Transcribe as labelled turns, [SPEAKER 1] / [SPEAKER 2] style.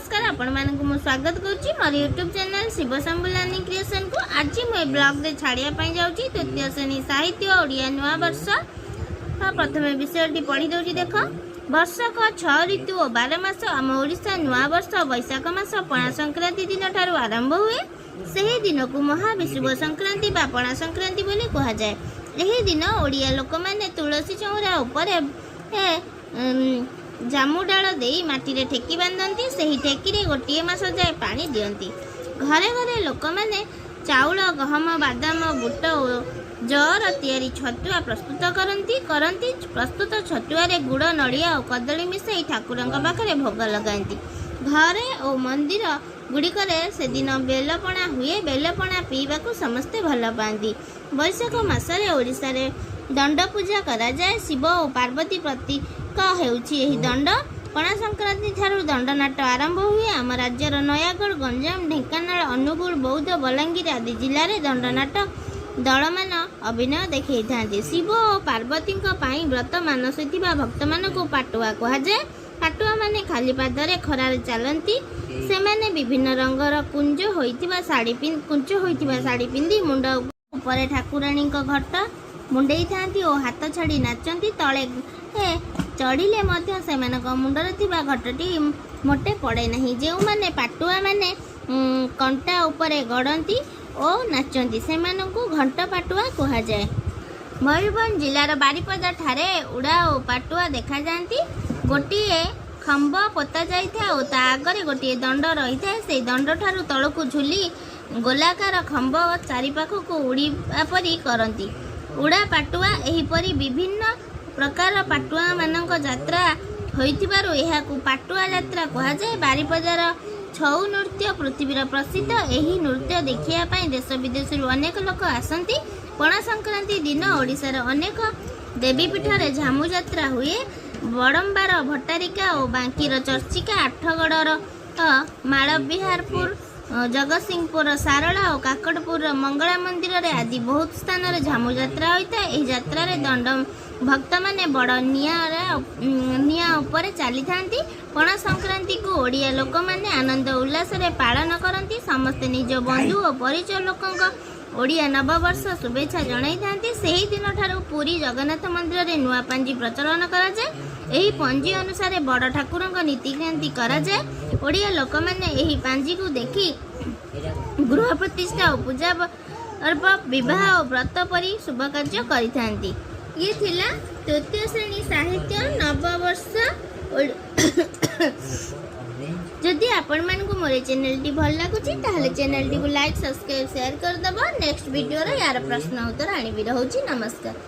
[SPEAKER 1] ନମସ୍କାର। ଆପଣମାନଙ୍କୁ ମୁଁ ସ୍ୱାଗତ କରୁଛି ମୋର ୟୁଟ୍ୟୁବ୍ ଚ୍ୟାନେଲ୍ ଶିବଶମ୍ଭୁ ଲର୍ଣ୍ଣିଂ କ୍ରିଏସନ୍କୁ। ଆଜି ମୁଁ ଏ ବ୍ଲଗ୍ରେ ଛାଡ଼ିବା ପାଇଁ ଯାଉଛି ତୃତୀୟ ଶ୍ରେଣୀ ସାହିତ୍ୟ, ଓଡ଼ିଆ ନୂଆବର୍ଷ। ହଁ, ପ୍ରଥମେ ବିଷୟଟି ପଢ଼ି ଦେଉଛି, ଦେଖ। ବର୍ଷକ 6 ଋତୁ ଓ 12 ମାସ। ଆମ ଓଡ଼ିଶା ନୂଆବର୍ଷ ବୈଶାଖ ମାସ ପଣା ସଂକ୍ରାନ୍ତି ଦିନଠାରୁ ଆରମ୍ଭ ହୁଏ। ସେହି ଦିନକୁ ମହାବିଷୁବ ସଂକ୍ରାନ୍ତି ବା ପଣା ସଂକ୍ରାନ୍ତି ବୋଲି କୁହାଯାଏ। ଏହି ଦିନ ଓଡ଼ିଆ ଲୋକମାନେ ତୁଳସୀ ଚଉରା ଉପରେ ଜାମୁ ଡାଳ ଦେଇ ମାଟିରେ ଠେକି ବାନ୍ଧନ୍ତି। ସେହି ଠେକିରେ ଗୋଟିଏ ମାସ ଯାଏ ପାଣି ଦିଅନ୍ତି। ଘରେ ଘରେ ଲୋକମାନେ ଚାଉଳ, ଗହମ, ବାଦାମ, ବୁଟ ଓ ଜଅର ତିଆରି ଛତୁଆ ପ୍ରସ୍ତୁତ କରନ୍ତି। ପ୍ରସ୍ତୁତ ଛତୁଆରେ ଗୁଡ଼, ନଡ଼ିଆ ଓ କଦଳୀ ମିଶାଇ ଠାକୁରଙ୍କ ପାଖରେ ଭୋଗ ଲଗାନ୍ତି। ଘରେ ଓ ମନ୍ଦିର ଗୁଡ଼ିକରେ ସେଦିନ ବେଲପଣା ହୁଏ। ବେଲପଣା ପିଇବାକୁ ସମସ୍ତେ ଭଲ ପାଆନ୍ତି। ବୈଶାଖ ମାସରେ ଓଡ଼ିଶାରେ ଦଣ୍ଡ ପୂଜା କରାଯାଏ। ଶିବ ଓ ପାର୍ବତୀ ପ୍ରତୀକ ହେଉଛି ଏହି ଦଣ୍ଡ। ପଣା ସଂକ୍ରାନ୍ତି ଠାରୁ ଦଣ୍ଡନାଟ ଆରମ୍ଭ ହୁଏ। ଆମ ରାଜ୍ୟର ନୟାଗଡ଼, ଗଞ୍ଜାମ, ଢେଙ୍କାନାଳ, ଅନୁଗୁଳ, ବୌଦ୍ଧ, ବଲାଙ୍ଗୀର ଆଦି ଜିଲ୍ଲାରେ ଦଣ୍ଡନାଟ ଦଳମାନ ଅଭିନୟ ଦେଖେଇଥାନ୍ତି। ଶିବ ଓ ପାର୍ବତୀଙ୍କ ପାଇଁ ବ୍ରତ ମାନସିଥିବା ଭକ୍ତମାନଙ୍କୁ ପାଟୁଆ କୁହାଯାଏ। ପାଟୁଆମାନେ ଖାଲି ପାଦରେ ଖରାରେ ଚାଲନ୍ତି। ସେମାନେ ବିଭିନ୍ନ ରଙ୍ଗର କୁଞ୍ଚ ହୋଇଥିବା ଶାଢ଼ୀ ପିନ୍ଧି ମୁଣ୍ଡ ଉପରେ ଠାକୁରାଣୀଙ୍କ ଘଟ ମୁଣ୍ଡେଇଥାନ୍ତି ଓ ହାତ ଛାଡ଼ି ନାଚନ୍ତି। ତଳେ ଚଢ଼ିଲେ ମଧ୍ୟ ସେମାନଙ୍କ ମୁଣ୍ଡରେ ଥିବା ଘଟଟି ମୋଟେ ପଡ଼େ ନାହିଁ। ଯେଉଁମାନେ ପାଟୁଆମାନେ କଣ୍ଟା ଉପରେ ଗଡ଼ନ୍ତି ଓ ନାଚନ୍ତି, ସେମାନଙ୍କୁ ଘଣ୍ଟ ପାଟୁଆ କୁହାଯାଏ। ମୟୂରଭଞ୍ଜ ଜିଲ୍ଲାର ବାରିପଦା ଠାରେ ଉଡ଼ା ଓ ପାଟୁଆ ଦେଖାଯାଆନ୍ତି। ଗୋଟିଏ ଖମ୍ବ ପୋତା ଯାଇଥାଏ ଓ ତା ଆଗରେ ଗୋଟିଏ ଦଣ୍ଡ ରହିଥାଏ। ସେହି ଦଣ୍ଡଠାରୁ ତଳକୁ ଝୁଲି ଗୋଲାକାର ଖମ୍ବ ଚାରିପାଖକୁ ଉଡ଼ିବା ପରି କରନ୍ତି। ଉଡ଼ା ପାଟୁଆ। ଏହିପରି ବିଭିନ୍ନ ପ୍ରକାର ପାଟୁଆମାନଙ୍କ ଯାତ୍ରା ହୋଇଥିବାରୁ ଏହାକୁ ପାଟୁଆ ଯାତ୍ରା କୁହାଯାଏ। ବାରିପଦାର ଛଉ ନୃତ୍ୟ ପୃଥିବୀର ପ୍ରସିଦ୍ଧ। ଏହି ନୃତ୍ୟ ଦେଖିବା ପାଇଁ ଦେଶ ବିଦେଶରୁ ଅନେକ ଲୋକ ଆସନ୍ତି। ପଣା ସଂକ୍ରାନ୍ତି ଦିନ ଓଡ଼ିଶାର ଅନେକ ଦେବୀପୀଠରେ ଝାମୁ ଯାତ୍ରା ହୁଏ। ବଡ଼ମ୍ବାର ଭଟ୍ଟାରିକା ଓ ବାଙ୍କିର ଚର୍ଚ୍ଚିକା, ଆଠଗଡ଼ର ମାଳବିହାରପୁର, ଜଗତସିଂହପୁରର ଶାରଳା ଓ କାକଟପୁରର ମଙ୍ଗଳା ମନ୍ଦିରରେ ଆଦି ବହୁତ ସ୍ଥାନରେ ଝାମୁ ଯାତ୍ରା ହୋଇଥାଏ। ଏହି ଯାତ୍ରାରେ ଦଣ୍ଡ ଭକ୍ତମାନେ ବଡ଼ ନିଆଁ ଉପରେ ଚାଲିଥାନ୍ତି। ପଣା ସଂକ୍ରାନ୍ତିକୁ ଓଡ଼ିଆ ଲୋକମାନେ ଆନନ୍ଦ ଉଲ୍ଲାସରେ ପାଳନ କରନ୍ତି। ସମସ୍ତେ ନିଜ ବନ୍ଧୁ ଓ ପରିଚୟ ଲୋକଙ୍କ ଓଡ଼ିଆ ନବବର୍ଷ ଶୁଭେଚ୍ଛା ଜଣାଇଥାନ୍ତି। ସେହି ଦିନଠାରୁ ପୁରୀ ଜଗନ୍ନାଥ ମନ୍ଦିରରେ ନୂଆ ପାଞ୍ଜି ପ୍ରଚଳନ କରାଯାଏ। ଏହି ପଞ୍ଜି ଅନୁସାରେ ବଡ଼ ଠାକୁରଙ୍କ ନୀତିକାନ୍ତି କରାଯାଏ। ଓଡ଼ିଆ ଲୋକମାନେ ଏହି ପାଞ୍ଜିକୁ ଦେଖି ଗୃହ ପ୍ରତିଷ୍ଠା ଓ ପୂଜା ପର୍ବ, ବିବାହ ଓ ବ୍ରତ ପରି ଶୁଭ କାର୍ଯ୍ୟ କରିଥାନ୍ତି। ଇଏ ଥିଲା ତୃତୀୟ ଶ୍ରେଣୀ ସାହିତ୍ୟ, ନବବର୍ଷ। ଯଦି ଆପଣମାନଙ୍କୁ ମୋର ଏ ଚ୍ୟାନେଲଟି ଭଲ ଲାଗୁଛି, ତାହେଲେ ଚ୍ୟାନେଲଟିକୁ ଲାଇକ୍, ସବସ୍କ୍ରାଇବ୍, ସେୟାର କରିଦେବ। ନେକ୍ସଟ ଭିଡ଼ିଓରେ ୟାର ପ୍ରଶ୍ନ ଉତ୍ତର ଆଣିବି। ରହୁଛି, ନମସ୍କାର।